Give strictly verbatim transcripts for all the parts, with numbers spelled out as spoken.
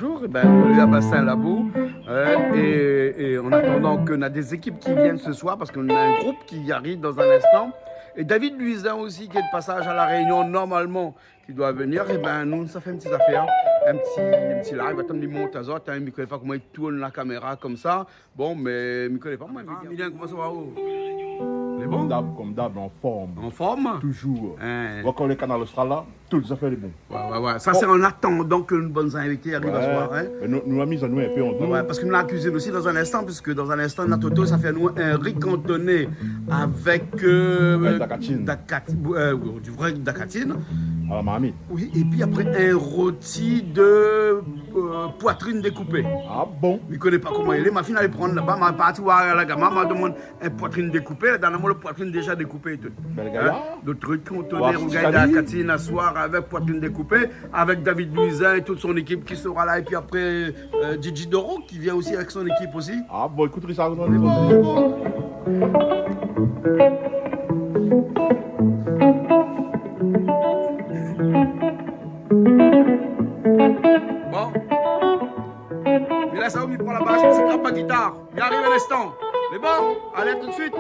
Bonjour, eh ben, bienvenue à Bassin Labou. Euh, et, et en attendant que on a des équipes qui viennent ce soir, parce qu'on a un groupe qui arrive dans un instant. Et David Louisin aussi, qui est de passage à La Réunion, normalement, qui doit venir. Eh ben, nou, sa fé in ti zafèr, in ti, in ti live. Atann, mi mont azot, hein, mi koné pa koman i tourn la kaméra konmsa. Bon, mé mi koné pa, moin. Ah, Emilien, koman sa va, oh ? Lé bon ? Konm d'ab, konm d'ab, an form. An form ? Toujours. Hein. Ou ankor le Kanal Austral la, tout zafèr lé bon. Ouais, ouais, ouais. Sa, sé an atandan ke nout bann zinvité i ariv aswar, hein. Mé nou, nou amiz anou in pé an... Ouais, ouais, parske nou la kuizine osi dan in instan, puisque dans un instant, Natoto, sa fé anou in ri kantoné avèk, euh, Dakatine. Dakatine, euh, du vrai dakatine. À la marmite. Oui, épi apré, in roti de, euh, poitrine dékoupé. Ah bon ? Mi koné pa koman i lé, ma fine alé prann laba, ma parti oir la gama, ma domann in poitrine dékoupé, la done amoin le poitrine déza dékoupé é tout. Bèl gayar. Hein ? Le truc, on tourne rougay dakatine aswar avèk poitrine dékoupé, avèk David Louisin é tout son ékip ki sera la. Épi apré, euh, Djidji Doro ki vien osi avèk son ékip osi. Ah bon, ékout sa, non, non, non. Bon. Mé la, sa, mi pran la bas, mi trap la gitar. Mi ariv in instan. Lé bon ? Alé, tout de suite.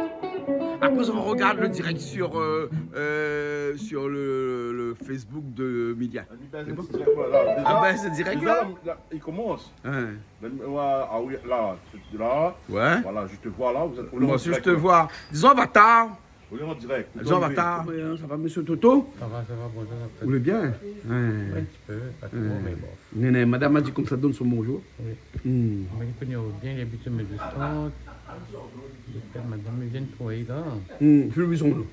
Après, on regarde le direct sur, euh, euh, sur le, le Facebook de Emilien. Lé bon ? Ah ben, sé dirèk la. La, la, li komans. Hein. Ah oui, la, la. Ouais. Voilà, je te vois là, vous êtes... Moi aussi, je te vois. Disons, Avatar. Ou lé an dirèk. Bonjour, Avatar. Sa va, mésyé Toto ? Sa va, sa va, bonjour, Jean-Claude. Ou lé bien ? Oui, in ti pé, pa tro, mé bon. Néné, madam la di konmsa, donn son bonjour. Oui. Hmm. Mé li koné bien, li abit son médizan. Li apèl madam, li vien trouvé la. Hmm, fé lo bizon, non.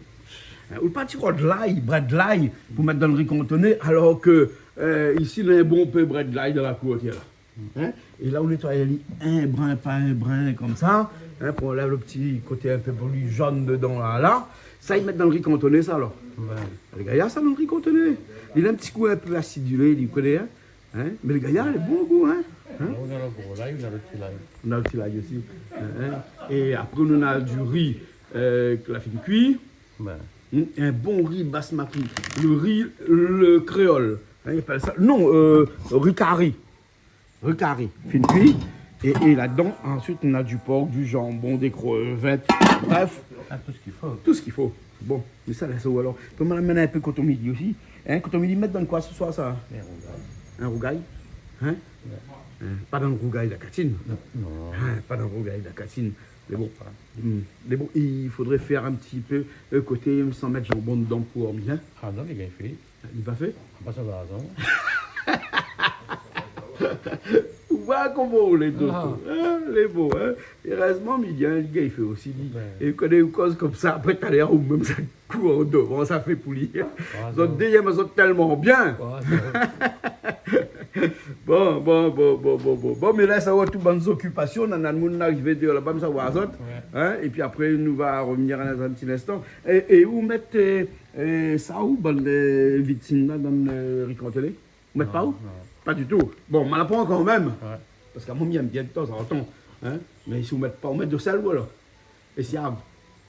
Hein, ou parti rod lay, brèd lay, pou mèt dan lo ri kantoné, alor ke, euh, isi, néna in bonpé brèd lay dan la kour, tiens la. Hein ? É la, ou nétoy ali in brin par in brin, konmsa, hein, pou anlèv lo ti koté in pé pli zone dedan la, la. Sa, i mèt dan lo ri kantoné, sa, alor. Ouais. Lé gayar, sa, dan lo ri kantoné. Li néna in ti gou in pé asidilé, li, ou koné, hein. Hein ? Mé lé gayar, lé bon gou, hein. Hein ? Nou néna lo gro lay, nou néna lo ti lay. Nou néna lo ti lay osi. Hein, hein. É apré, nou néna du ri, euh, ke la fine kui. Ouais. Hmm, in bon ri basmati. Lo ri, lo kréol. Hein, i apèl sa, non, euh, ri kari. Ri kari, fine kui. É, é ladan, ansuit, nou néna du por, du zanbon, dé krevèt. Bref. Ah, tout ce qu'il faut. Tout ce qu'il faut. Bon, mé sa, la, sé ou alor ? Pé ma amenn in pé koton mili osi. Hein, koton mili, mèt dan koi se soir, sa ? In rougay. In rougay ? Hein ? Ouais. Hein, pa dan rougay dakatine. Non, non. Hein, pa dan rougay dakatine. Mé bon. Pas. Hmm. Mé bon, i fodré fé in ti pé, euh, koté, san mèt zanbon dedan pou bien. Ah non, lé bien fé. Li pa fé ? Ah, pa sa va, non. Ou oi koman ou lé, Toto. Ah. Hein, lé bon, hein. Érèzman, mi gingn, li gingn fé osi, li. Ouais. É kan ou koz konmsa, apré, talèr, ou mèm sa kour dovan, sa fé pou li. Ah, zot non. Dé, mé zot tèlman bien. Ouais, sa va. Bon, bon, bon. Bon, mé la, sa va, tout bann zokipasion, nana moun arivé déor laba, mi sa oir azot. Ouais. Hein, épi apré, nou va revenir dan in ti linstan. É, é ou mèt, euh, É sa ou bann, euh, vitine la dan, euh, ri kantoné ? Ou mèt pa ou ? Non, non. Pa ditou. Bon, ma la pran kanmèm. Ouais. Parske amoin, mi èm bien tanzantan, hein. Mé si ou mèt pa, ou mèt do sèl ou alor ? É siav ?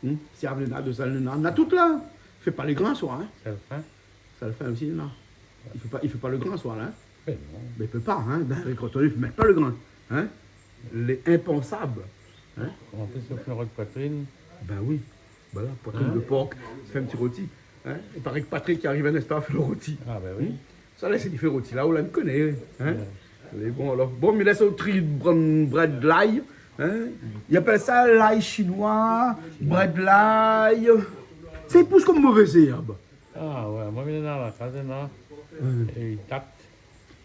Hmm ? Siav néna, do sèl néna, néna tout la. Fé pa lé grin, soi, hein. Sèl fin. Sèl fin osi néna. I fé pa, i fé pa lé grin, soi, la, hein. Mé non. Mé i pé pa, hein. Dan ri kantoné, i pé mèt pa lé grin, hein. Lé inpansab, hein. An plis, si ou fé in rod poitrine. Ben oui. Voilà, poitrine de por, fé in ti roti, hein. I paré ke Patrick i ariv in instan, fé lo roti. Ah, ben oui. Hmm ? Sa la, sé li fé roti la, ou la, mi koné, hein. Ouais. Lé bon, alor. Bon, mi lès ou tri brèd, brèd lay, hein. I apèl sa lay shinoi, brèd lay. Sa i pous konm mové zèrb. Ah ouais, moin, mi néna la kaz, néna. Hmm. É i tat.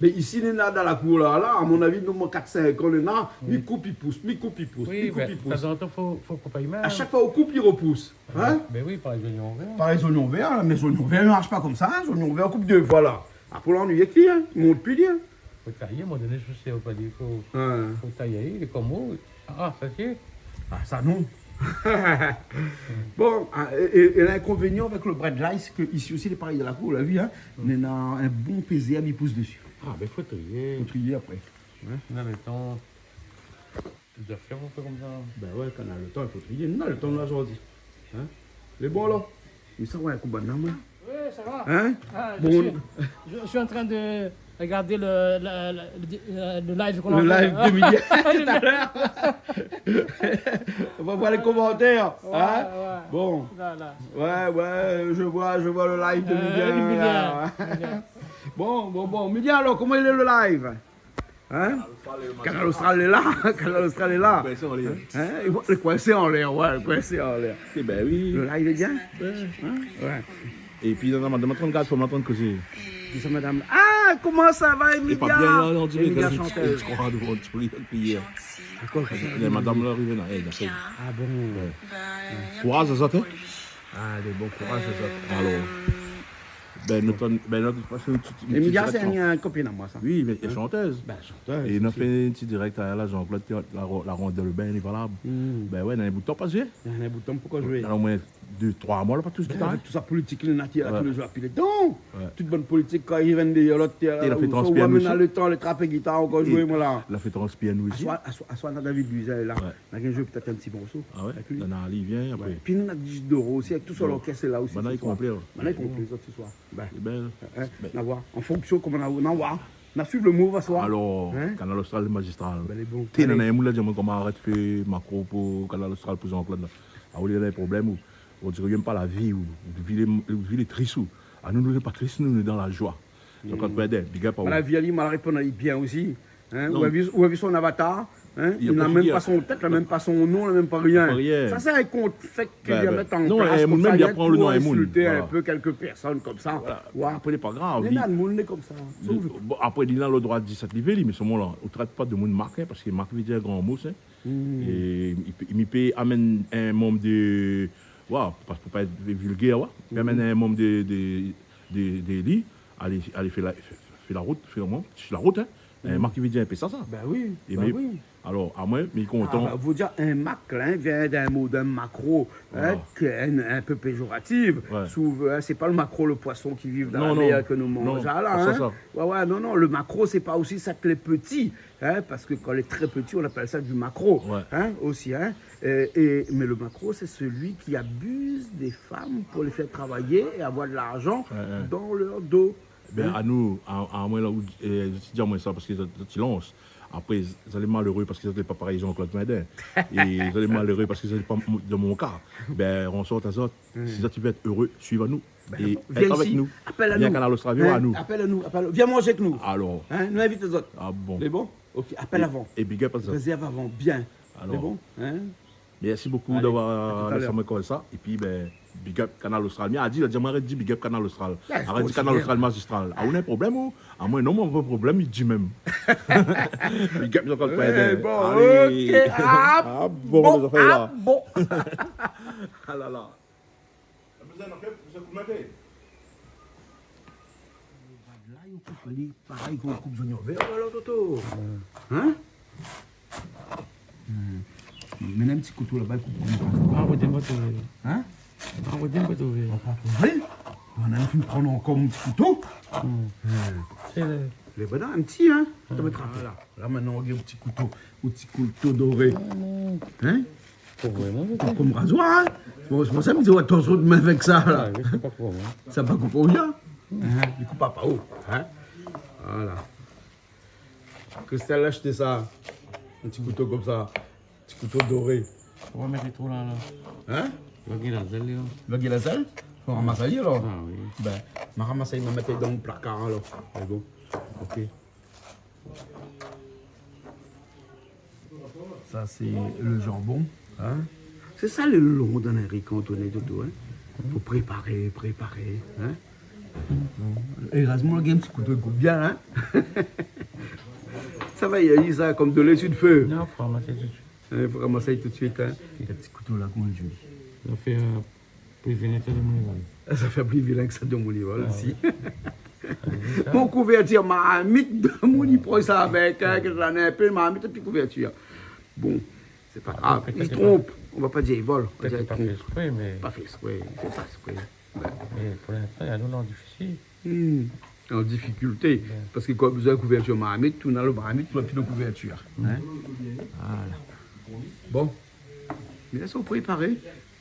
Mé isi, néna dan la kour la, la, a mon avi, nou, moin, kat, sink an, néna, mi koup, i pous, mi koup, i pous, mi koup, i pous. Oui, mé tanzantan, fo, fo koup ali mèm. A shak foi ou koup, i repous. Hein ? Mé oui, parèy zoignon vèr. Parèy zoignon vèr, mé zoignon vèr i marsh pa konmsa, hein. Zoignon vèr, ou koup dé foi la. Apré, ou annuiy ali, hein. I mont pi, hein. Fo tayé, a in moman doné, mi sé pa di, fo, fo tayé, lé konm ou. Ah, sa sé. Ah, sa non. Bon, ah, é, é, é l'inkonvénian avèk lo brèd lay, sé ke isi osi, lé parèy dan la kour, ou la vi, hein. Mm. Néna in bonpé zèrb i pous dési. Ah, ben, fo triyé. Fo triyé apré. Hein ? Néna lo tan. Tout zafèr, fo fé konmsa. Ben ouais, kan néna lo tan, i fo triyé. Néna lo tan, nou la zordi. Hein ? Lé bon, alor ? Mi sa oir in kou bann la, moin. Oui, ça va. Hein ? Ah, je suis, je, je suis en train de, Regardez le, le, le, le, le live qu'on a fait. Le live de Miguel tout à l'heure. On va voir les commentaires, hein ? Ouais, ouais. Bon. Là, là. Ouais, ouais, je vois, je vois le live de Miguel, là. Euh, Miguel. Bon, bon, bon. Miguel, alors, comment il est le live ? Hein ? Kanal Austral lé la. Kanal Austral lé la. Koinsé anlèr. Hein ? Lé koinsé anlèr, ouais, koinsé anlèr. Eh ben oui. Le live lé bien ? Ouais. Hein ? Ouais. Épi, dan la madam, antrinn gard, fo m'antann kozé. Di sa madam, ah, comment ça va, Emilia ? Emilia, chanteuse. Ankor, la madam la arivé la, èl, la fé. Ah bon ? Ouais. Kouraz azot, hein ? Alé, bon kouraz azot. Alor, ben, nou tann, ben, nou pass in ti, in ti dirèk, hein. Emilia, sé in, in kopine amoin, sa. Oui, mé èl lé shantèz. Ben, shantèz osi. É nou la fé in ti dirèk la, la Jean-Claude, la, la Rondèl Urbaine, voilà. Ben ouais, na in bout tan pa zoué. Na in bout tan, poukoué zoué ? Na omoin dé, troi moi, la pa toush gitar. Ben, avèk tout sa politik, lé natir la, tou lé zour, épi lé dan. Ouais. Tout bann politik, kan i vien dèrièr lot, la, la fé transpir nou osi. Ou amenn le tan, alé trap gitar, ankor zoué, voilà. La fé transpir nou osi. Aswar, aswar, aswar, na David Luiz, la. Ouais. Na gingn zoué pétèt in ti morso. Ah ouais ? Avèk li. Nana Livien, apré. Ouais. Pi nou na Doro osi, avèk tout son orkès la osi, sé konplé, ouais. Sé konplé, zot, sé swar. Ben, lé bèl. Hein, ben, na voir. An fonksion koman na, na voir. Na suiv le move aswar. Alor, hein ? Kanal Austral lé mazistral. Ben, lé bon. Té, nana in moun la di amoin koman arèt fé makro pou Kanal Austral pou Jean-Claude la. Ah, ou lé dan problèm, ou, on diré ou yèm pa la vi, ou, ou vi lé, ou vi lé tris, ou. Ah, nou, nou lé pa tris, nou, nou lé dan la joi. Donk, antrinn èd, big up aou. Mé la vi ali, ma la réponn ali bien osi. Hein, ou la vi, ou la vi son avatar, hein, li na mèm pa son tèt, la mèm pa son non, la mèm pa rien. Sa sé in kont fèk ke li la mèt an plas, konmsa, rien pou insilt in pé kèlk pèrsone konmsa. Voilà. Apré, lé pa grav. Néna moun lé konmsa. Bon, apré, li na le droi di sak li vé, li, mé solman la, ou trèt pa demoun mark, hein, parske mark i vé dir gran mo, hein. É mi pé, mi pé amenn in manm de, wa, pa, pou pa èt vilgèr, wa. Mi amenn in manm de, de, de, de li, alé, alé fé la, fé, fé la rout, fé la, si la rout, hein. Mark i vé dir in pé sa, sa. Ben oui, ben oui. Alor, amoin, mi lé kontan. Ah, ben, vo dir in mark, la, hein, vien d'in mo, d'in makro, hein, ki lé in, in pé péjoratif. Ouais. Souv, hein, sé pa le makro, le poison ki viv dan la mèr ke nou manz la, hein. Non, non, pa sa. Ouais, ouais, non, non, le makro, sé pa osi sak lé pti, hein, parske kan lé trè pti, on appelle ça du maquereau, hein, osi, hein. Ouais. É, é, mé le makro, sé celui qui abuse des femmes pour les faire travailler et avoir de l'argent dans leur dos. Ben, anou, a, amoin la, ou, é, zot i di amoin sa parske zot, zot i lans. Apré, zot lé maléré parske zot lé pa parèy Jean-Claude Coindin. É zot lé maléré parske zot lé pa m-, dan mon ka. Ben, on sort azot. Si zot i vé èt éré, suiv anou. Ben, é vien isi, apèl anou. Vien Kanal Austral, vien voir anou. Apèl anou, apèl, vien manz èk nou. Alor. Hein, nou invit azot. Ah bon. Lé bon ? Ok, apèl avan. É big up azot. Rézèrv avan, bien. Alor. Lé bon, hein ? Merci beaucoup d'avoir lès amoin konmsa. Allez, à tout à l'heure. Épi, ben, big up Kanal Austral. Mi la di, la di, amoin arèt di big up Kanal Austral. Arèt di Kanal Austral mazistral. Ah, ou na in problèm, ou ? Amoin, non, mon problèm, li di mèm. Big up Jean-Claude Coindin. Eh, bon, ok. Alé. Ah bon, ah bon. Ah la la. La bizin, an fèt, bizin koup maté. Lay, ou koup ali parèy kan ou koup zoignon vèr, alor, Toto. Hein ? Mèt in ti kouto laba, koup. Ah, ouais, dis-moi, tu veux. Hein ? Ah, ouais, dis-moi, tu veux. Ou na fine pran ankor mon ti kouto. Sé le... Lé bon, in ti, hein ? Atann, mèt la. La, mintnan, ou gingn in ti kouto, in ti kouto doré. Hein ? Fo vréman, konm razoir, hein ? Bon, sé pou sa mi di, ouais, atansion out min avèk sa, la. Ah oui, sé pa pou moin. Sa pa koup aou, hein ? Hein ? Li koup pa pa ou, hein ? Voilà. Christelle la ashté sa. In ti kouto konmsa. Ti kouto doré. Ou va mèt tro la, la. Hein ? Ou va gingn la zèl, la. Ou va gingn la zèl ? Fo ramas ali, alor. Ah oui. Ben, ma ramas ali, ma mèt dan mon plakar, alor. Lé bon. Ok. Sa, sé le janbon, hein. Sé sa le lon dan in ri kantoné, Toto, hein. Fo préparé, préparé, hein. Érèzman, la gingn in ti kouto i koup bien, hein. Sa va, li sa konm de lé su de fé. Non, fo ramasé tout de suit. Hein, fo ramasé tout de suit, hein. In ti kouto la, koman li lé zoli. Sa fé, euh, Pli vilin ke sa de mon nival. Sa fé pli vilin ke sa de mon nival osi. Ah oui. Mon kouvèrtir marmit, mon i pran sa avèk, hein, ke la na in pé marmit épi kouvèrtir. Bon, sé pa grav. Pétèt li tronp. On va pa dir li vol, on va dir li tronp. Pétèt li la pa fé ésprè, mé... Pa fé ésprè, li fé pa ésprè. Mé pou linstan, néna dé moun an difikilté. Hmm. An difikilté. Parske kan ou la bezoin kouvèrtir marmit, ou na lo marmit, ou na pi de kouvèrtir. Hein ? Voilà. Bon. Mé la, sa, ou préparé.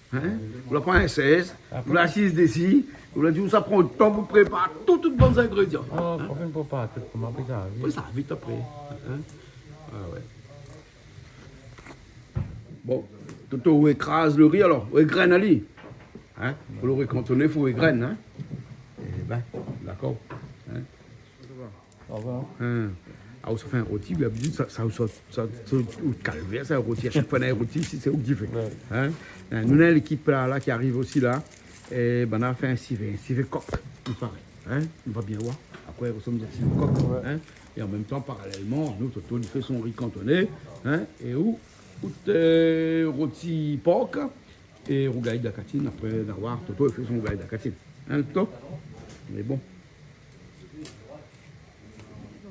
Hein ? Ou la pran in sèz, ou la asiz dési, ou la di, ou sa pran lo tan pou prépar tout, tout bann zingrédian. Non, ou fine prépar tout, koman apré sa vit. Apré sa vit apré. Hein ? Ah ouais. Bon, Toto, ou ékraz lo ri alor, ou égrèn ali. Hein ? Pou lo ri kantoné, fo égrèn, hein ? Eh ben, dakor. Hein ? Au revoir. Hein. Ah, ou sa fé in roti, bien, sa, sa, sa, sa, sé out kalvèr, sa, in roti. A shak foi, néna in roti isi, sé ou ki fé. Ouais. Hein ? Hein, nou néna lékip la, la, ki ariv osi la. É banna la fé in sivé, in sivé kok, i paré. Hein ? Nou va bien voir. Apré, nou sa fé in sivé kok. Ouais. Hein ? É an mèm tan, paralèlman, nou, Toto, li fé son ri kantoné. Hein ? É ou, out, euh, roti por. É rougay dakatine, apré, nou va voir, Toto, li fé son rougay dakatine. Hein, Toto ? Mé bon.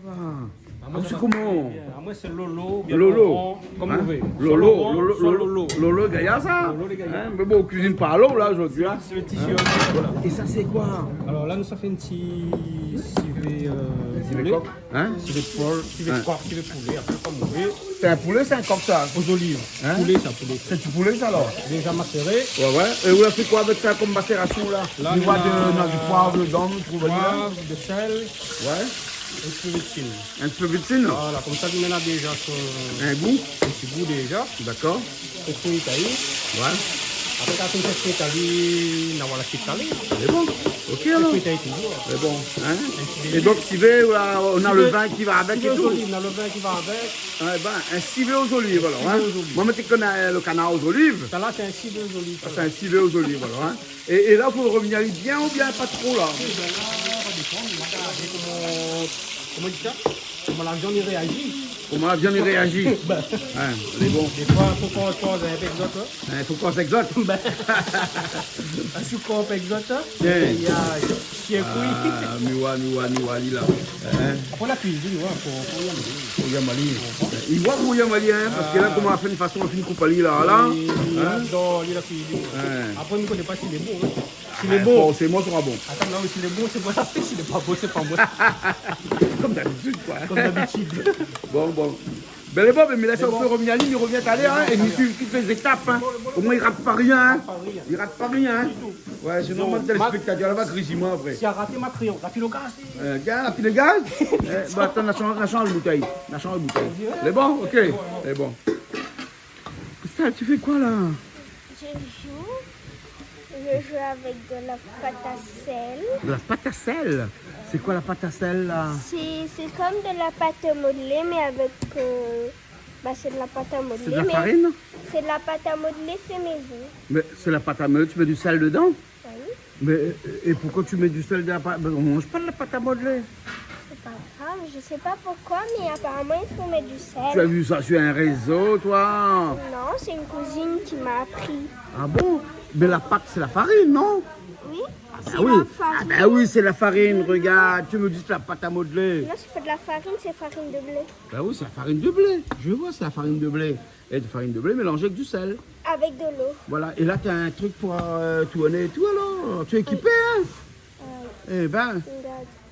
Ah, sé koman ? Ah, moin, sé Lolo, bien Lolo. Lolo, Lolo, Lolo, Lolo, Lolo, gayar sa ? Lolo, gayar. Hein, mé bon, ou kuizine pa lo la, zordi, hein ? Sé lo ti sivé. Voilà. É sa, sé koi ? Alor la, nou sa fé in ti sivé, euh, sivé poulé. Kok. Hein ? Sivé poulé, sivé kok, sivé poulé, apré, konm ou vé. Sé in poulé, sé in kok, sa ? Aux olives. Hein ? Poulé, sa, poulé. Sé ti poulé, sa, alor ? Déza maséré. Ouais, ouais. É ou la fé koi avèk sa konm masérasion, la ? La, nou néna di poiv dedan, nou trouv ali la. Poiv, de sèl. Ouais. In ti pé de sin. In ti pé de sin, non ? Voilà, konmsa, li néna déza son gou. In ti gou déza. Dakor. Apré, ou fé kui ali. Ouais. Apré, kan ou fé kui ali, na, voilà, kui ali. Lé bon. Ok, alor. Kui ali touzour. Lé bon, hein ? In ti pé. É donk, sivé, voilà, nou na lo vin ki va avèk é tout. Sivé aux olives, nou na lo vin ki va avèk. Eh ben, in sivé aux olives, alor, hein. In sivé aux olives. Moin, mi té koné lo kanar aux olives. Sa la, sé in sivé aux olives, sa. Sa, sé in sivé aux olives, alor, hein. É, é la, fo rovnir ali bien oubien pa tro, la ? Oui, ben la, sa dépan, nou va gardé koman, koman i di sa ? Koman la viann i réazi. Koman la viann i réazi. Ben. Hein, lé bon. Défoi, fo koz in pé èk zot, hein. Hein, fo koz èk zot. Ben. Asou koz èk zot, hein. Bien. É, euh, si, ékout. Ah, mi oi, mi oi, mi oi, li la. Hein ? Apré la kuizine, ouais, fo, fo i alé. Fo i alé. I oi, fo i alé, hein, parske la, koman la fé in fason, la fine koup ali la, la. Oui, li ador, li, la kuizine. Hein ? Apré, mi koné pa si lé bon, hein. Si lé bon. Ah, forséman, sra bon. Atann, non, mé si lé bon, sé moin la fé, si lé pa bon, sé pa moin. Konm dabitid, koi. Konm dabitid. Bon, bon. Ben, lé bon, mé mi lès aou fé rovnir ali, mi rovien talèr, hein, é mi suiv tout lé zétap, hein. Omoin, i rat pa rien, hein. I rat pa rien, hein. Ditou. Ouais, sinon, mon téléspèktatèr la va grisi amoin apré. Si la raté, ma kriy, la pil gaz. Euh, gaz, la pil gaz. Eh, bon, atann, na shanj, na shanj boutèy. Na shanj boutèy. Lé bon, ok. Lé bon. Christelle, tu fais quoi là ? Je joue. Je joue avec de la pâte à sel. De la pâte à sel ? C'est quoi la pâte à sel, là ? C'est, c'est comme de la pâte à modeler, mais avec, euh, bah, c'est de la pâte à modeler, mais c'est de la farine ? C'est de la pâte à modeler fait maison. Mais c'est la pâte à modeler, tu mets du sel dedans ? Oui. Mais, euh, et pourquoi tu mets du sel dans la pâte ? Ben, on mange pas de la pâte à modeler. C'est pas grave, je sais pas pourquoi, mais apparemment, il faut mettre du sel. Tu as vu ça sur un réseau, toi ? Non, c'est une cousine qui m'a appris. Ah bon ? Mais la pâte, c'est la farine, non ? Oui, c'est la farine. Ah ben oui, c'est la farine, regarde, tu me dis que la pâte à modeler. Non, c'est pas de la farine, c'est farine de blé. Ben oui, c'est la farine de blé. Je vois, c'est la farine de blé. Et de farine de blé mélangée avec du sel. Avec de l'eau. Voilà, et là, t'as un truc pour, euh, tourner et tout, alors. Tu es équipé, hein ? Oui. Eh ben, regarde.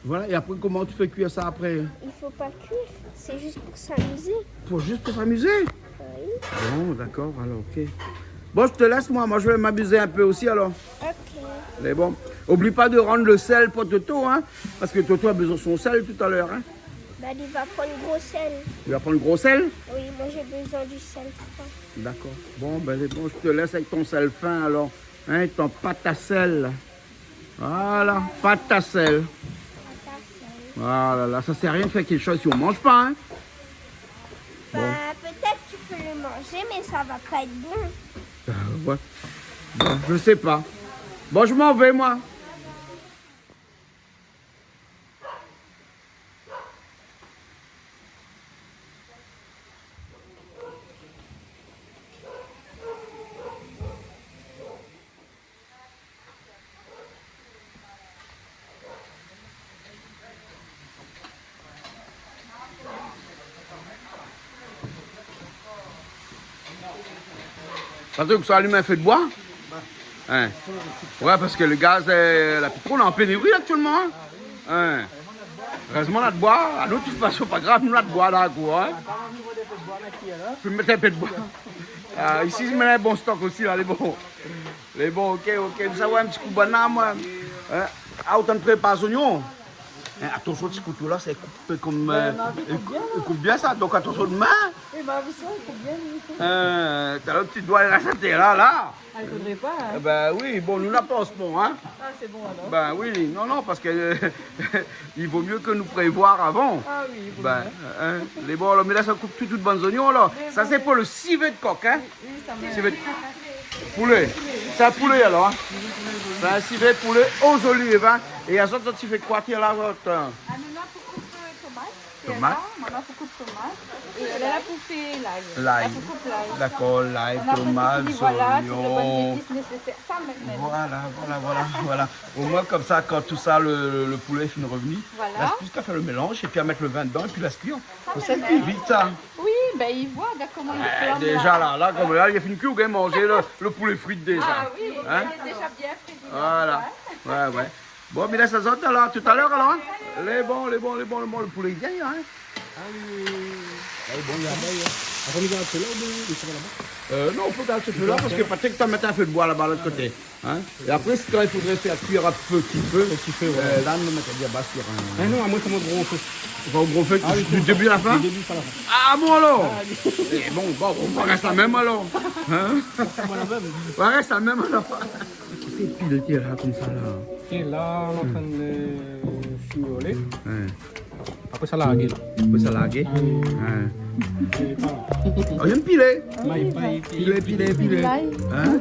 Voilà, et après, comment tu fais cuire ça après ? Il faut pas cuire, c'est juste pour s'amuser. Pour, juste pour s'amuser ? Oui. Bon, d'accord, alors, ok. Bon, je te laisse, moi. Moi, je vais m'amuser un peu aussi, alors. Ok. Mais bon, oublie pas de rendre le sel pour Toto, hein, parce que Toto a besoin de son sel tout à l'heure, hein. Bah, il va prendre gros sel. Il va prendre gros sel ? Oui, moi, j'ai besoin du sel fin. D'accord. Bon, ben, bon, je te laisse avec ton sel fin, alors. Hein, ton pâte à sel. Voilà, pâte à sel. Pâte à sel. Voilà, là, ça sert à rien de faire quelque chose si on mange pas, hein. Bon. Bah, peut-être tu peux le manger, mais ça va pas être bon. Euh, ouais. Bon, je sais pas. Bon, je m'en vais, moi. Patrick, sa alim in fé d'boi ? Hein ? Ouais, parske lo gaz, euh, la pi tro, nou lé an péniri aktièlman, hein ? Hein ? Erèzman, nou na d'boi. Ah, de tout fason, pa grav, nou na d'boi dan la kour, hein ? Fo mèt in pé d'boi. Ah, isi, mi néna in bon stok osi, la, lé bon. Lé bon, OK, OK. Sa va, in ti kou banna, moin. Hein ? Ah, ou tann prépar zonion. Hein, atansion, ti kouto la, sa i koup konm, euh, i koup bien, sa. Donk, atansion, domin. Oui, ma vi, sa i koup bien, li. Euh, talèr, ti doi i rès atèr la, la. Ah, i fodré pa, hein. Eh ben oui, bon, nou na pa an se moman, hein. Ah, sé bon, alor. Ben oui, non, non, parske, euh, i vo myé ke nou prévoir avan. Ah oui, i vo myé. Ben, hein, lé bon, alor, mé la, sa koup tout, tout bann zonion, alor. Sa, sé pou le sivé de kok, hein. Oui, sa mèm. Sivé de poulé. Sé in poulé, alor, hein. Sé in sivé de poulé o zoliv, hein. É azot, zot i fé koi, ti la, zot, hein ? Ah, nou la pou koup, euh, tomat. Tomat. Sé la, moin la pou koup tomat. É èl la pou fé lay. Lay. La pou koup lay. Dakor, lay, tomat, zonion. Voilà, tout le bann zépis nésésèr. Sa mèm, mèm. Voilà, voilà, voilà, voilà. Omoin, konmsa, kan tout sa, le, le, le poulé fine rovni, la, sé zis a fé le mélanz épi a mèt le vin dedan épi lès kui. Sa mèm. Sa i kui vit, sa. Oui, ben, i voi, gard koman i flanm, la. Eh, déza, la, la, konm la, li la fine kui, ou gingn manzé le, le poulé fri déza. Ah oui, lé déza bien fri, déza. Hein ? Voilà. Ouais, ouais. Bon, mé la, sa sort, alor, talèr, alor, hein ? Lé bon, lé bon, lé bon, lé bon, le poulé i gingn, hein ? Ah oui, oui, oui, oui. Ah, lé bon, la. Apré, nou gard le fé la, oubien nou fé laba ? Euh, non, ou pé gard le fé la, parske Patrick, ou la mèt in fé de boi laba, lot koté. Hein ? É apré, sé kan i fodré fé kui a ti fé, ti fé. Ti fé, voilà. Euh, la, nou mèt ali a bas sir in... Ah non, amoin, sé mon gro fé. Ou va o gro fé, ah oui, du début à la fin ? Du début à la fin. Ah bon, alor ? Ah oui. Eh bon, bon, bon, ou va rès la mèm, alor. Hein ? Voilà mèm. Ou va rès la mèm, alor. Sé pilé la, konmsa, la. É la, nou lé antrinn, euh, fini rolé. Ouais. Apré sa, largé, la. Apré sa, largé. Ah oui. Ouais. Pilé, pa. Oh, i yèm pilé. Ah oui, pilé, pilé, pilé. Pilé, pilé. Hein ?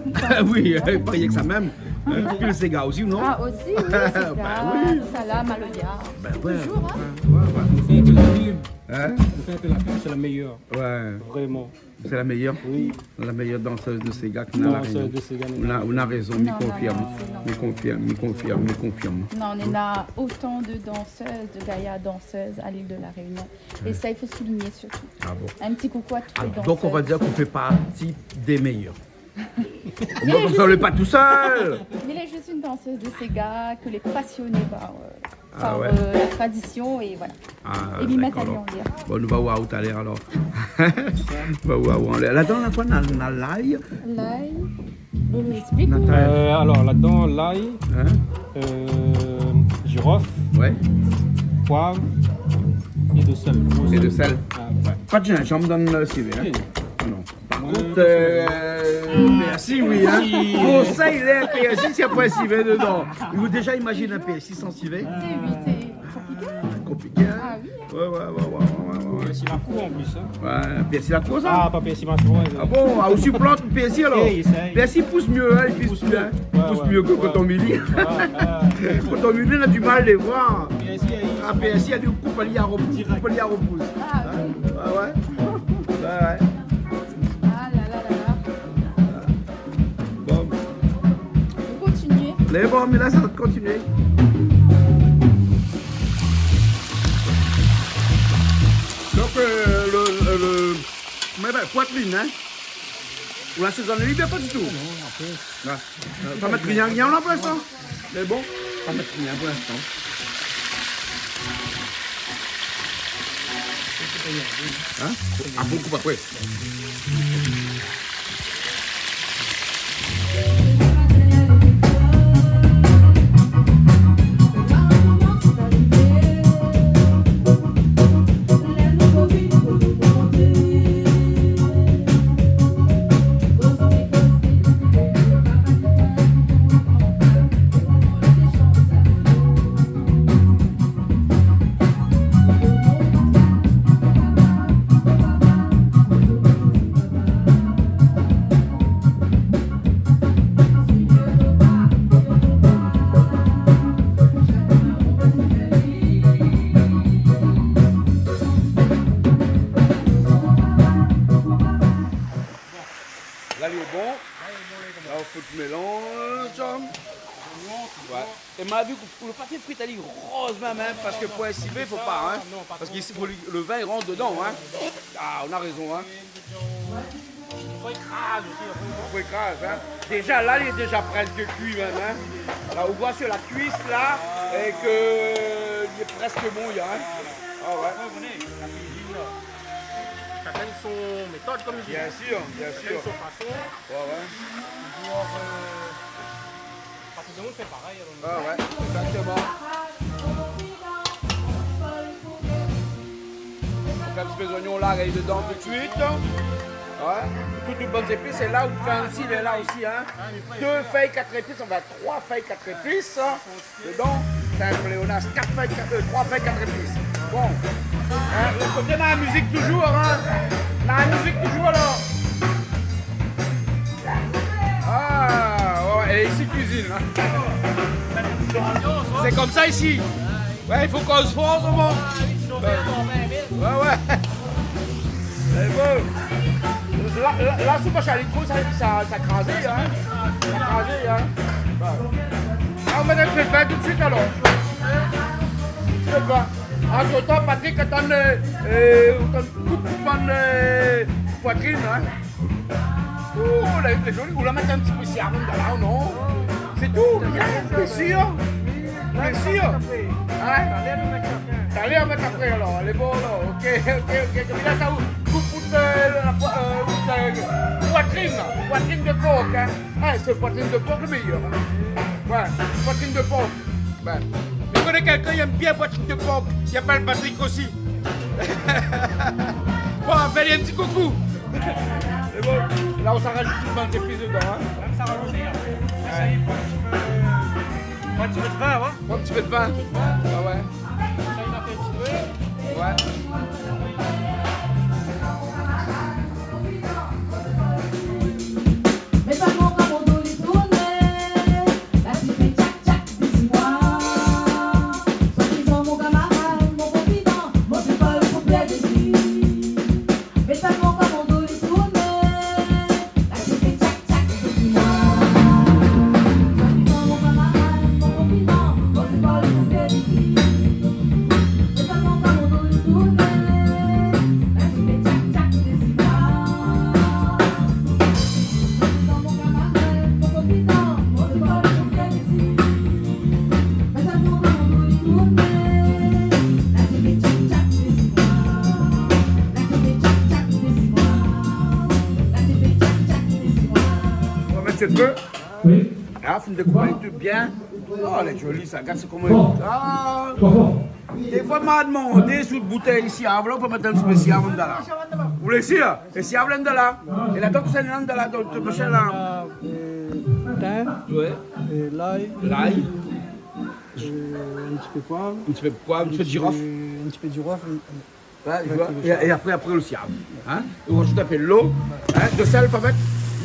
Oui, pa rienk sa mèm. Hein, pilé séga osi, non ? Ah, osi, oui, séga, ben oui. Sa la, maloya. Ben ouais. Toujours, hein ? Ouais, ouais. Nou fé in pé la pub. Hein ? Nou fé in pé la pub, sé la méyèr. Ouais. Vréman. Sé la méyèr. Oui. La méyèr dansèz de séga ke nou na La Rényon. Dansèz de séga, nou na, nou na rézon, mi konfirm. Non, non, non, non. Mi konfirm, mi konfirm, mi konfirm. Non, nou na otan de dansèz, de gayar dansèz a lil de La Rényon. É sa, i fo souligné sirtou. Ah bon. In ti koukou a tout lé dansèz. Ah, donk, on va dir ke ou fé parti dé méyèr. Omoin, konmsa, ou lé pa tousèl. Mé lé zis in dansèz de séga ke lé pasioné par, euh, par, euh, la tradision é voilà. Ah ouais. Ah, dakor. É mi mèt ali anlèr. Bon, nou va oir talèr, alor. Nou va oir anlèr. Ladan, na koi ? Na, na lay. Lay. Bon, nou ésplik. Na ta... Euh, alor, ladan, lay, hein ? Euh, zirof, ouais, poiv é de sèl. É de sèl. Ah, ouais. Pa de zinzanm dan le sivé, hein ? Si. Ah non. Par kont, euh, pèrsi, oui, hein. Pèrsi. Konsèy, lé pèrsi, si apré sivé dedan. I fo déza imazine in pèrsi san sivé. Té, oui, té konpliké. Ah, konpliké, hein. Ah oui, hein. Ouais, ouais, ouais. Pèrsi la kour, an plis, hein. Ouais, pèrsi la kour, sa ? Ah, pa pèrsi masroin, sa. Ah bon ? Ah, ou siport pèrsi, alor ? Eh, i éséy. Pèrsi i pous myé, hein, i pous myé, hein. I pous myé ke koton mili. Ouais, ouais. Koton mili, na di mal défoi. Pèrsi, i... Ah, pèrsi, i koup ali a repous, dirèk. Koup ali a repous. Ah, oui. Hein ? Ah ouais. Ouais, ouais. Ah la la la la. Bon. Nou kontinié. Mé bon, mé la, sa va kontinié. Donk, euh, le, le, le, mé ben, poitrine, hein. Ou la sézone ali bien, pa ditou. Non, apré. Ouais. Euh, pa mèt rien, rien la pou linstan. Mé bon, pa mèt rien pou linstan. Hein ? Ah bon, koup apré. La, lé bon. La, ou fout mélanz. Ouais. É ma vi ke pou le pa fé frit ali roz mèm, hein, parske pou in sivé, fo pa, hein. Parske isi, fo li, le vin i rant dedan, hein. Ah, ou na rézon, hein. Fo i kraz osi, apré. Fo i kraz, hein. Déza, la, lé déza prèsk kui mèm, hein. La, ou voi sir la kuis, la, é ke lé prèsk bon, hein. Ah ouais. Apré, ou koné, la kuizine, la, shakinn son métod, konm i di. Bien sir, bien sir. Shakinn son fason. Ouais, ouais. Toujour, euh, Sinon, c'est pareil, hein. Ah ouais, exactement. Donc, un petit peu d'oignon là, arrive dedans tout de suite. Ouais. Toutes les bonnes épices, et là, on fait aussi, il est là aussi, hein. Deux feuilles, quatre épices, on va trois feuilles, quatre épices. Dedans, c'est un pléonasme. Quatre feuilles, quatre, euh, trois feuilles, quatre épices. Bon. Hein, le côté dans la musique toujours, hein. Dans la musique toujours, alors. Ah, ouais, ouais, et ici, cuisine, hein. C'est comme ça ici. Ouais, il faut qu'on se force, bon. Ouais, ouais. C'est bon. La, la, la soupe à chalicot, ça, ça, ça krazé, hein. Ça krazé, hein. Ouais. Ah, on met un petit peu de vin tout de suite, alors. Un petit peu de vin. Entre-temps, Patrick, attends, euh, euh, on coupe, coupe, euh, poitrine, hein. Oh, la, la zoli, ou la mèt in ti pé siav dann la, non ? Sé tou, bien sûr. Bien sûr. Hein ? Talèr, mèt apré, alor. Lé bon, alor. Ok, ok, ok. Konm la, sa, ou koup out, euh, la poi-, euh, out, euh, poitrine, poitrine de porc, hein. Ah, sé poitrine de porc le méyèr, hein. Ouais, poitrine de porc. Ben, mi koné kèlkin i èm bien poitrine de porc. I apèl Patrick osi. Bon, fé ali in ti koukou. Sé bon. La, ou sa rajout tout bann zépis dedan, hein. Sa rajout. Ouais. Pran in ti pé de vin, ouais. Pran in ti pé de vin. Ah ouais. Sa, i na fé in ti pé. Ouais. Mé sa, mon kamarad, li tourn. La ti fé tchak, tchak, desi moin. Soi-dizan mon kamarad, mon konfidan, mon ti pol pou plèr desi. Mé sa, mon kamarad, li tourn. La ti fé tchak, tchak, desi moin. Soi-dizan mon kamarad, mon konfidan, mon ti pol pou plèr desi. Mé sa, mon kamarad, li tourn. La ti fé tchak, tchak, desi moin. On va mettre ce feu. Oui. Ah, fine dékoup ali tout bien. Oh, lé zoli sa. Gard koman li... Ah. Défoi ma domann si out boutèy isi, ah, voilà, ou pé mèt in ti pé siav anndan la. Ou lé sir ? É siav la anndan la. É la, donk, sé anndan la, donk, machin la. Euh, thym, ouais, et l'ail. L'ail. Euh, un petit peu de poivre. Un petit peu de poivre, un petit peu de girofle. Un petit peu de girofle. Ouais, tu vois. Et, et après, après le siav. Hein ? Et on rajoute un peu de l'eau. Hein ? De sel, peut-être ?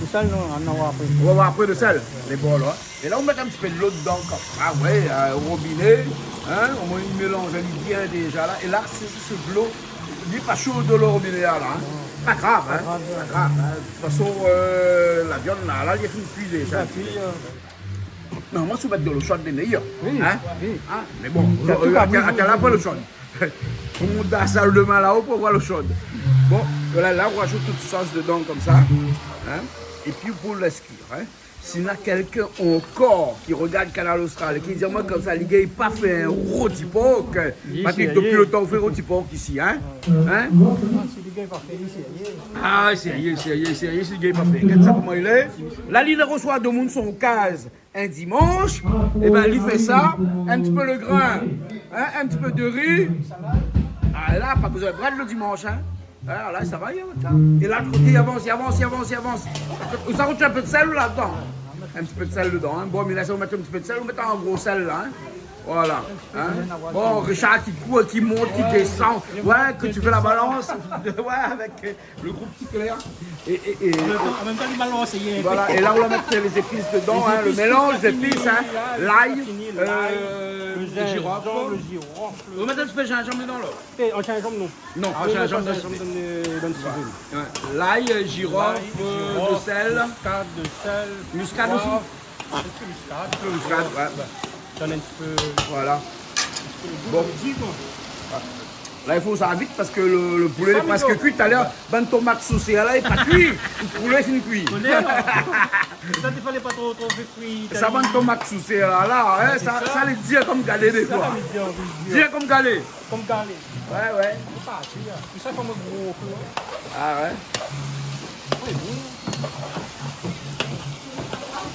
De sel, non, on en aura après. On va voir après le sel. Les bols, hein. Et là, on met un petit peu de l'eau dedans, comme ça, ouais, euh, au robinet. Hein ? Au moins, il mélange bien déjà, là. Et là, c'est juste de l'eau. Li lé pa sho, de l'eau robinet, là, hein. Pa grav, hein. Pa grav, ouais. Pa grav, hein. De toute façon, euh, la viande, là, là, li lé fine kui déjà. Li lé fine kui, euh. Non, moin, si ou mèt de l'eau shod, lé méyèr. Oui, hein ? Oui. Ah, mé bon, atann, atann, la, pa l'eau shod. Ou mont dan la sal de bin la-o pou voir l'eau shod. Bon, voilà, là, on rajoute toute sauce dedans comme ça, hein, et puis pou lès kuir, hein. Si na kèlkin ankor ki rogard Kanal Austral é ki di amoin konmsa, li gingn pa fé in roti por, Patrick, dopi lo tan ou fé roti por isi, hein ? Hein ? Ah, sérieux, sérieux, sérieux, si li gingn pa fé. Gard sa koman li lé. La, li resoi demoun son kaz in dimansh, é bin, li fé sa, in ti pé le grin, hein, in ti pé de ri. Ah, la, pa bezoin brèd le dimansh, hein. Ah, la, sa va, li avans, hein. É la, lot koté, li avans, li avans, li avans, li avans. Ou sa rajout in pé de sèl ladan. In ti pé de sèl dedan, hein. Bon, mé la, sa, ou mèt in ti pé de sèl, ou mèt in gro sèl, la, hein. Voilà, hein. Bon, Richard ki kour, ki mont, ki désann. Ouais, ke ou fé la balans. Ouais, avèk, euh, le group Ti Klèr. É, é, é, an mèm tan, an mèm tan, li balans, voilà, é la, ou va mèt lé zépis dedan, hein, le mélanz zépis, hein, lay, euh, le zinzanm, le zirof. Ou mèt in ti pé zinzanm dedan, la. É, an zinzanm, non. Non, an zinzanm, non, zinzanm, non. Donn, euh, donn si bon. Ouais. Lay, euh, zirof, euh, de sèl. Lay, zirof, muskad, de sèl, poiv. Muskad osi. In ti pé muskad. In pé muskad, ouais. Donn in ti pé, voilà, in ti pé le gou, bon, kom di, koi. La, i fo sa vit parske le, le poulé lé prèsk kui. Talèr, bann tomat sousé la, lé pa kui. Le poulé fine kui. Koné, alor. Sa, i falé pa tro, tro fé kui. Sa, bann tomat sousé la, la, hein, sa, sa lé dir kom galé défoi. Dir kom galé. Kom galé. Ouais, ouais. Sé pa, sé bien. Mé sa, kom gro fé. Ah ouais. Lé bon.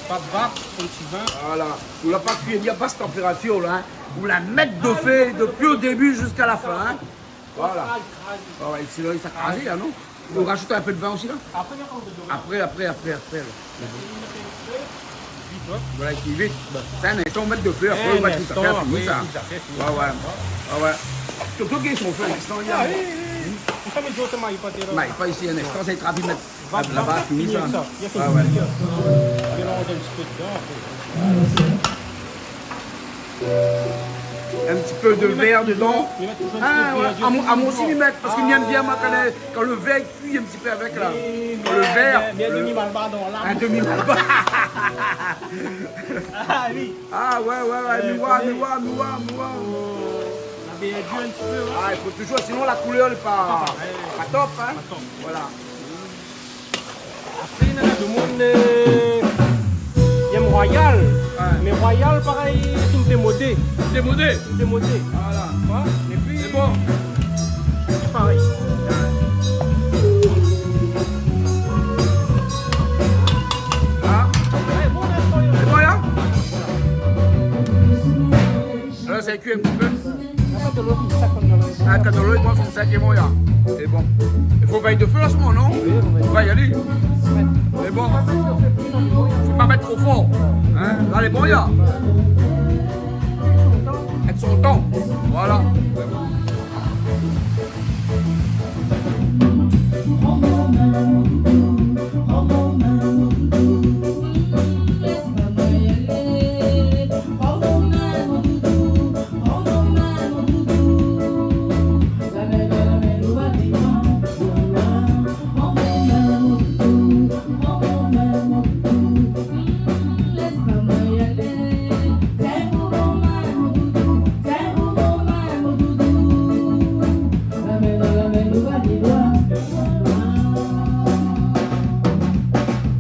Pa bas, konm ti vin. Voilà. Ou la pa kui a bas tanpératir la, hein. Ou la mèt dofé dopi o débi ziska la fin, hein. Voilà. Ah ouais, sinon sa kraz, hein, non ? Ou rajout in pé de vin osi la ? Apré, apré, apré, apré, la. Voilà, i kui vit. Bon, sa, in instan, ou mèt dofé, apré, ou va tout sa fé, fini sa. Ouais, ouais. Ouais, ouais. Tout, tout ki son fé, in instan, i a... Ah oui, oui, oui. Konmsa, mé zot i may pa tèl. May pa isi, in instan, sa i trap, i mèt laba, fini sa. Ouais, ouais. Mélanz in ti pé dedan, apré. In ti pé de vèr dedan. Ah ouais, amoin, amoin osi, mi mèt, parske mi èm bien, moin, kan le, kan le vèr i kui in ti pé avèk la. Oui, mé, le vèr, mé, mé le demi-malbar dan la. In demi-malbar. Ah oui. Ah ouais, ouais, ouais, mi voi, mi voi, mi voi, mi voi. La bien di in ti pé, ouais. Ah, i fo toujour, sinon la koulèr lé pa, pa top, hein. Pa top. Voilà. Apré, néna demoun, euh, i èm royal. Ouais. Mé royal, parèy, sé in démodé. Démodé. Démodé. Voilà. Ouais. Épi, sé bon. Sé parèy. Ah. Ouais, bon, la, sé bon, la. La, sa i kui in ti pé. Ah, kan dolo i pans konmsa, lé bon, ya. Lé bon. I fo vèy dofé la, non ? Oui, i fo vèy. Fo vèy ali. Lé bon. Fo pa mèt tro for. Hein ? La, lé bon, ya. Èk son tan. Voilà.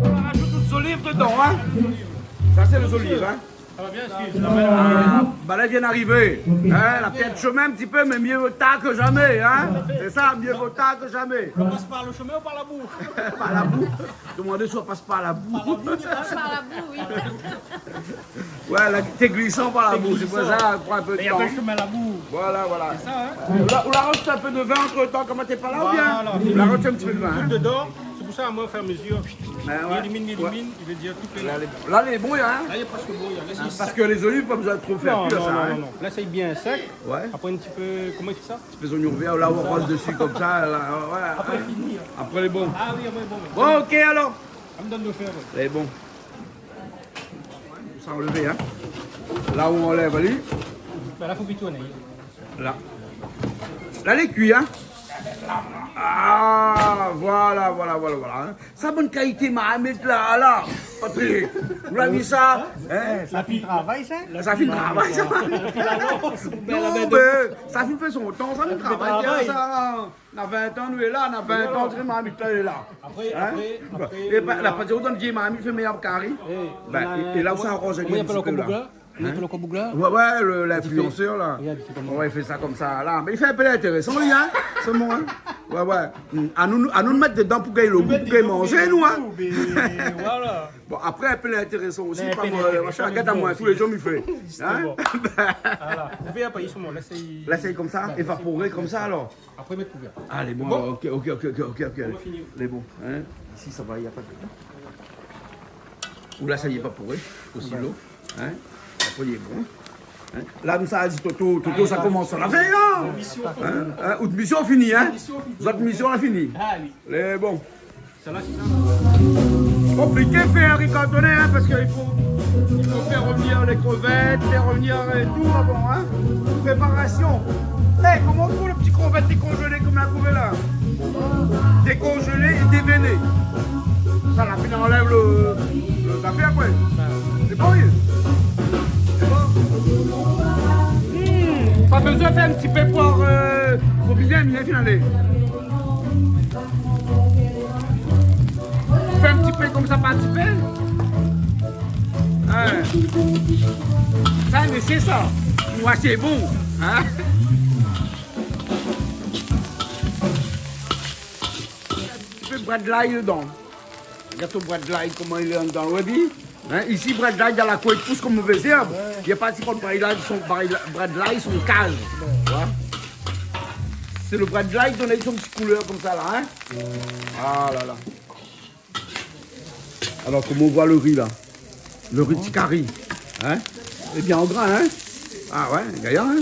On rajoute tout zoliv dedan, hein. Sa sé lé zoliv, hein. Sa va bien, Steve ? Ah, bah la, i vien arivé. Hein, la pèrd shomin in ti pé, mé myé vo tar ke zamé, hein. Sé sa, myé vo tar ke zamé. On passe par le chemin ou par la boue ? Par la bou. Demandé si i pas par la bou. Par la bou, hein ? Par la bou, oui. Ouais, la, té glisan par la bou, sé pou sa, pran in pé de tan. Sé glisan. Mé i apèl shomin la bou. Voilà, voilà. Sé sa, hein ? Ou la, ou la rajout in pé de vin antretan, koman té pa la, oubien ? Voilà, ou la rajout in ti pé de vin, hein ? Tout dedan. Sé pou sa, moin, o fur é a mezir, ouais, i élimine, i élimine, ouais. I vé dir tout lé la. La, lé, la, lé bon, hein ? La, lé prèsk bon, la. Lès ali sèk. Hein, parske lé zoliv, pa bezoin tro fé kui sa, hein. Non, non, non, non. Lès ali bien sèk. Ouais. Apré, in ti pé, koman i di sa ? In ti pé zoignon vèr, la, ou aroz dési konmsa, la, ouais, ouais. Apré, fini, hein. Apré, lé bon. Ah oui, apré, bon. Bon, OK, alor. Sa i donn de fèr, ouais. Lé bon. Sa anlèv, hein. La ou anlèv ali. Bah, la, fo bitourné. La. La, lé kui, hein. Ah, voilà, voilà, voilà, voilà, hein. Sa bann kalité marmit la, la, Patrick. Ou la vi sa, hein ? Sa fine travay, sa ? Sa fine travay, sa. Non, mé sa fine fé son tan, sa fine travay, sa. Na vin an nou lé la, na vin an, sé marmit la lé la. Apré, apré, apré, la pa di ou dan vyé marmit i fé méyèr kari. Bin, é la ou sa aranz ali in ti pé la. Koman i apèl ankor boug la ? Hein ? Ouais, ouais, le, l'influenceur, là. Regarde, i fé koman. Ouais, i fé sa konmsa, la. Mé i fé in pé lintérésan, li, hein, sé bon, hein. Ouais, ouais. Hmm. Anou, anou mèt dedan pou gingn lo gou, pou gingn manzé, nou, hein. Mé voilà. Bon, apré, in pé lintérésan osi, pa mal, machin, gard amoin, tou lé zour mi fé. Hein ? Voilà. Ou vé apèl, lès ali konmsa, évaporé konmsa, alor. Apré, mèt kouvèr. Alé, bon, OK, OK. Lé bon, hein. Isi, sa va, na pa de... Ou la, sa i lé pa pou, hein, osi lo, hein. Apré, lé bon. Hein ? La, nou sa di Toto, Toto, sa komans la fé, hein. Hein ? Hein ? Out mision fini, hein ? Zot mision la fini. Lé bon. Konpliké fé in ri kantoné, hein, parske i fo, i fo fé revnir lé krevèt, fé revnir, euh, tout avan, hein. Préparasion. Eh, koman i trouv lo ti krevèt dékonzélé konm la trouvé la ? Dékonzélé é dévéné. Sa la fine anlèv lo, lo zafèr, koi. Sé bon, oui. Sé bon. Hmm, pa bezoin fé in ti pé pou, euh, pou bien, bien fine alé. Fé in ti pé konmsa, pa in ti pé. Hein. Sa, mé sé sa. Ou asé bon, hein. In ti pé brèd lay dedan. Gard out brèd lay, koman li lé andan, ou la vi ? Hein, isi, brèd lay dan la kour i pous konm mové zèrb. Ouais. Li la parti pran brèd lay son, brèd lay son kaz. Ouais. Voilà. Sé lo brèd lay i donn ali son ti koulèr konmsa la, hein. Ah la la. Alor, koman ou voi lo ri la ? Lo ri ti kari, hein ? Lé bien an grin, hein ? Ah ouais, gayar, hein ?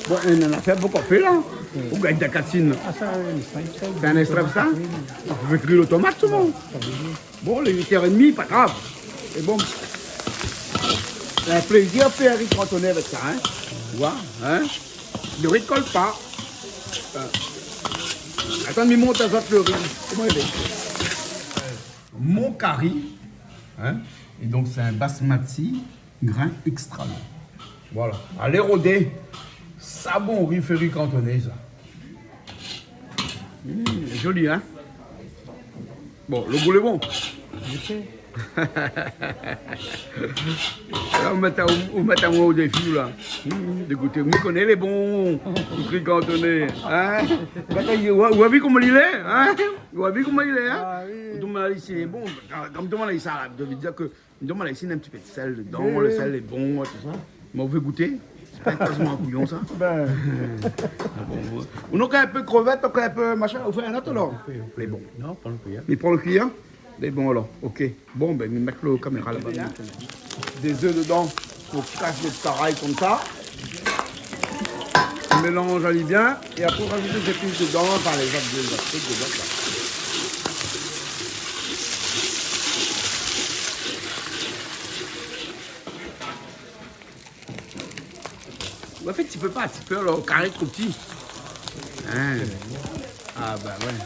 Bon, in, in afèr bonpé la. Ou gingn dakatine. Ah, sa, oui, sé in èkstré. Sé in èkstré, sa ? Oui, oui. Ou fé kui lo tomat, tout le monde. Ah, oui, oui. Bon, lé uit èr é dmi, pa grav. Sé bon. Sé in plézir fé ri kantoné avèk sa, hein. Ou voi, hein. Lo ri i kol pa. Euh. Atann, mi mont azot lo ri. Koman i lé ? Mon kari, hein. É donk, sé in basmati grin èkstra. Voilà. Alé rodé. Sa bon ri, fé ri kantoné, sa. Mm, zoli, hein ? Bon, lo gou lé bon. Li lé bon. La, ou mèt a, ou, ou mèt amoin o défi, la. Mm, dégouté. Mi koné lé bon, ri kantoné, hein ? Ou la vi koman li lé, hein ? Ou la vi koman li lé, hein ? Ah, oui. Ou domann ali si lé bon. Kan, kan ou domann ali sa, la, i vé dir ke Donk, voilà, isi, na in ti pé de sèl dedan, oui, lo sèl lé bon, tout sa. Mé ou vé gouté ? Sé pa in kaz mon kouyon, sa ? Ben. Ah bon, ouais. Ou néna in pé krevèt, in pé machin, ou fé in ot, alor ? Oui, oui. Lé bon. Non, pran lo kui, hein. Li pran lo kui, hein ? Lé bon, alor. Ok. Bon, ben, mi mèt lo kaméra laba. Dé zèf dedan, pou kas lo karay konmsa. Mélanz ali bien, é apré, ou razout lé zépis dedan, anfin, lé zot, lé zot, lé zot, la. Ou fé ti pé par ti pé, alor, kari tro pti. Hein. Ah, ben ouais.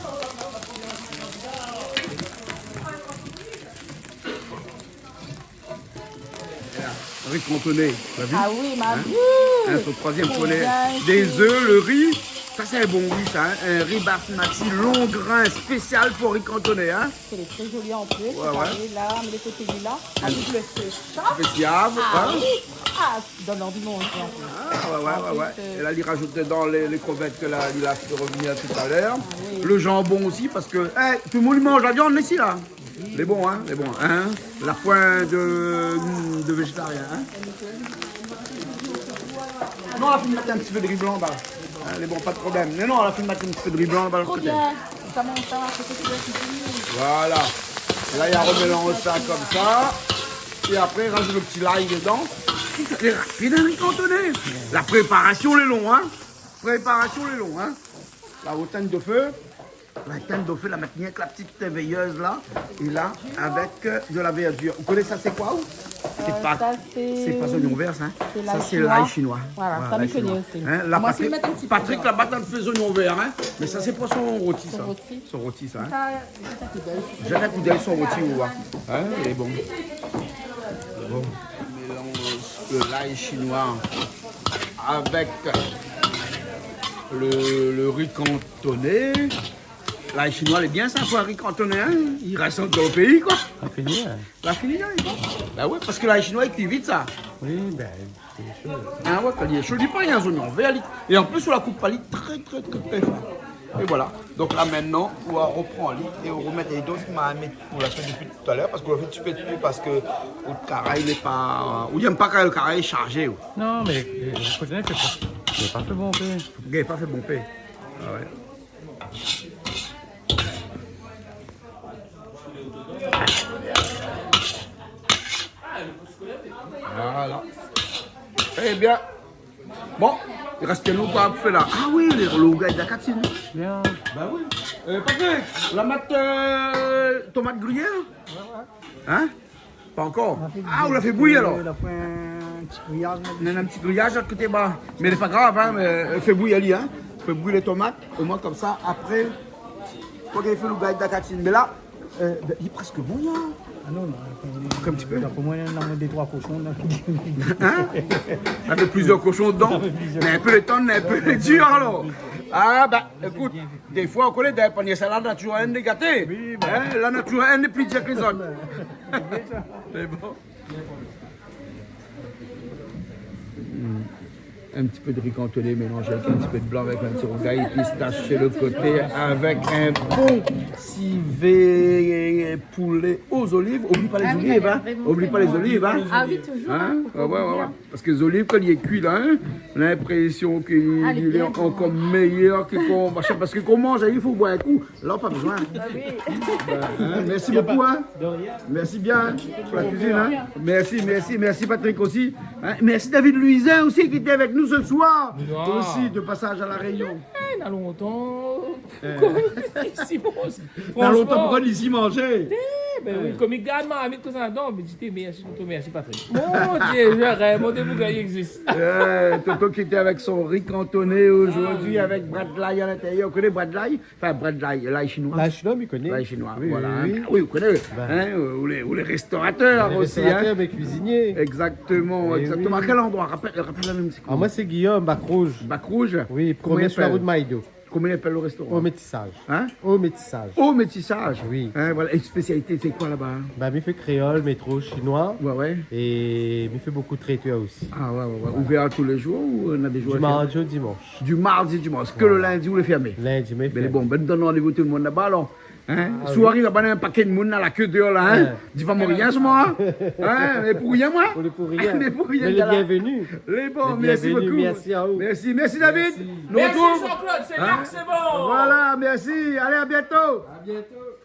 Voilà, ri kantoné, ou la vi ? Ah oui, ma vi. Hein, son troizièm volet. Dé zèf, lo ri. Sa, sé in bon ri, sa, hein. In ri basmati, long grin, spésial pou ri kantoné, hein. Sé tré zoli an plis. Ouais, ouais. Regardé la, mé lo koté li la, avèk lo sésha. Spésial, hein. Ah oui. Ah, i donn anvi manzé, an plis. Ah, ouais, ouais, ouais, ouais. An plis, euh, é la, li razout dedan lé, lé krevèt ke la, li la fé revnir talèr. Ah oui. Lo janbon osi, parske, eh, tout le moun i manz la viann isi, la. Lé bon, hein, lé bon, hein. La poin de, de véjétarien, hein. Non, la fine mèt in ti pé de ri blan, la. Hein, lé bon, pa de problèm. Mé non, la fine mèt in ti pé de ri blan, la, de lot koté. Bien. Sa, mon, sa, sé sak i fo. Voilà. É la, i remélanz sa konmsa. É apré, i razout lo ti lay dedan. Lé rapid, hein, ri kantoné. La préparasion lé long, hein. Préparasion lé long, hein. La, ou étinn lo fé. La étinn lo fé, la mèt rienk la ti véyèz la, é la, avèk, euh, de la vèrdir. Ou koné sa, sé koi, ou ? Sé pa, sa, sé pa zoignon vèr, sa, hein. Sa, sé lay shinoi. Voilà, sa, mi koné osi. Hein, la, Patrick, Patrick laba, la fé zoignon vèr, hein. Mé sa, sé pou son roti, sa. Son roti. Son roti, sa, hein. Sa, zèt in koudèy son roti, ou voi. Hein, lé bon. Bon. Mélanz lo lay shinoi avèk lo, lo ri kantoné. Lay shinoi, lé bien sa, pou in ri kantoné, hein. I rès dan lo péi, koi. La fini, hein. La fini, hein, lé bon. Ben ouais, parske lay shinoi, li kui vit, sa. Oui, ben, lé sho. Ah ouais, kan li lé sho, li lé pa in zoignon vèr, li. É an plis, ou la koup ali tré, tré, tré, tré fin. É voilà. Donk la, mintnan, ou repran ali é ou remèt ali dan out marmit. Ou la fé dopi talèr, parske ou la fé in ti pé de tou, parske out karay lé pa, ou yèm pa kan lo karay lé sharzé, ou. Non, mé, euh, lo koté, lé pa, lé pa fé bonpé. Lé pa fé bonpé. Ah ouais. Voilà. Eh bien. Bon, i rès anou koi pou fé la ? Ah oui, lo, lo rougay dakatine. Bien. Ben oui. Euh, Patrick, ou la mèt, euh, tomat griyé, la ? Ouais, ouais. Hein ? Pa ankor ? Ah, ou la fé bouyi, alor ? La fé in ti griyaz, la. Non, in ti griyaz a koté, ba. Mé lé pa grav, hein, mé, euh, fé bouyi ali, hein. Fé bouyi lé tomat, omoin konmsa, apré, kan i fé lo rougay dakatine. Mé la, euh, ben, li lé prèsk bon, la. Ah non, non, ankor in ti pé. Pou moin, néna dé, troi koshon la. Hein ? Avèk plizièr koshon dedan. Avèk plizièr koshon. Mé in pé lo tan, in pé lo dir, alor. Ah, ben, ékout, défoi, ou koné, dan in panié salad, la natir lé gaté. Oui, ben. Hein ? La natir lé pli dir ke lézot. Lé bon. Hmm. Un petit peu de riz cantonais mélangé avec un petit peu de blanc, avec un petit rougail pistache sur le côté, avec un bon civet poulet aux olives. Oublie pas les olives, hein. Oublie pas les olives, hein. Ah oui, toujours. Hein ? Ouais, ouais, ouais. Parce que les olives, quand il est cuit, là, hein, on a l'impression qu'il est encore meilleur que quand on mange. Parce que quand on mange, il faut boire un coup. Là, pas besoin. Ah oui. Hein, merci beaucoup, hein. De rien. Merci bien, hein, pour la cuisine, hein. Merci, merci, merci Patrick aussi. Hein, merci David Louisin aussi qui était avec nous ce soir. Aussi de passage à La Réunion. Eh, na lontan. Eh. Isi, bon, na lontan, franchement. Pourquoi ici manger ? Eh, ben oui, konm i gard marmit konmsa, non, mé di, mèrsi, tonton, mèrsi Patrick. Mon Dieu, je rêve, mon Dieu, pourquoi il existe. Eh, Toto qui était avec son riz cantonais aujourd'hui, avec brad lay à l'intérieur. Vous connaissez brad lay ? Enfin, brad lay, lay chinois. Lay chinois, mi koné. Lay chinois, oui, voilà, oui, hein. Oui. Ben oui, vous connaissez, hein, euh, ou les, ou les restaurateurs aussi, hein. Les restaurateurs, mes cuisiniers. Exactement, exactement. Eh oui. À quel endroit ? Rappelle, rappelle la même. Ah, moi, c'est Guillaume, Bac Rouge. Bac Rouge ? Oui, premier sur la route Maïdo. Comment il appelle le restaurant ? Au Métissage. Hein ? Au Métissage. Au Métissage. Oui. Hein, voilà. Et spécialité, c'est quoi là-bas, hein ? Bah, mi fé kréol, mi fé tro chinois. Ouais, ouais. Et mi fé beaucoup de traiteurs aussi. Ah, ouais, ouais, ouais. Voilà. Ouvert tous les jours ou, euh, on a des jours fermés ? Du mardi au dimanche. Du mardi, dimanche. Voilà. Que le lundi ou le fermé. Lundi, mais fermé. Bon, ben, donn randévou tout le monde là-bas, alors. Hein ? Ah oui. Si ou ariv laba, na in paké d'moun la, la ké déor la, hein ? Ouais. Di pa moin rien, si moin, hein ? Hein ? Mé pou rien, moin ? Ou lé pou rien. Mé pou rien, lé bienvenu. Lé bon, mèrsi bokou. Mèrsi à vous. Mèrsi, mèrsi David. Mèrsi. Nou artrouv. Mèrsi Jean-Claude, sé bien, sé bon. Voilà, mèrsi. Allez, à bientôt. À bientôt.